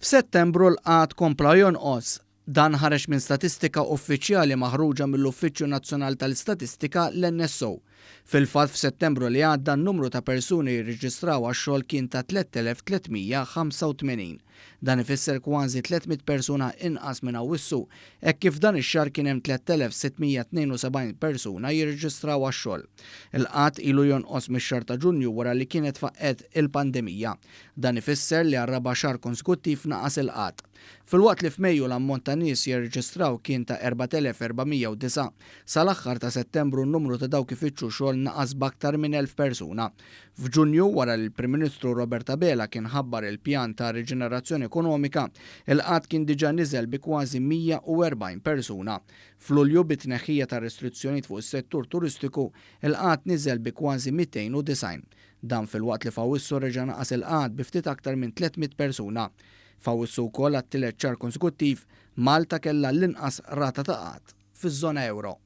F'Settembru l-qgħad kompla jonqos. Dan ħareġ minn statistika uffiċjali maħruġa mill-Uffiċċju Nazzjonali tal-Istatistika, l-NSO. Fil-fatt f'Settembru li għadda n-numru ta' persuni jirreġistraw għax-xogħol kien ta' 3,385. Dan ifisser kważi 300 persuna inqas minn Awwissu, hekk kif dan ix-xahar kien hemm 3,672 persuna jirreġistraw għax-xogħol. Il-qgħad ilu jonqos mix-xahar ta' Ġunju wara li kienet faqqgħet il-pandemija. Dan ifisser li għar-raba' xahar konsekuttiv naqas il-qgħad. Filwaqt li f'Mejju l-ammont ta' nies jirreġistraw kien ta' 4,409, sal-aħħar ta' Settembru n-numru ta' dawk ifittxu xogħol naqas b'aktar minn 1,000 persuna. F'Ġunju, wara li l-Prim Ministru Robert Abela kien ħabbar il-pjan ta' riġenerazzjoni ekonomika, il-qgħad kien diġà niżel bi kważi 140 persuna. F'Lulju, bit-tneħħija tar-restrizzjonijiet fuq is-settur turistiku, il-qgħad niżel bi kważi 290. Dan filwaqt li f'Awwissu reġa' naqas il-qgħad bi ftit aktar minn 300 persuna. F'Awwissu wkoll għat-tielet xahar konsekuttiv, Malta kellha l-inqas rata ta' qgħad fiż-żona ewro.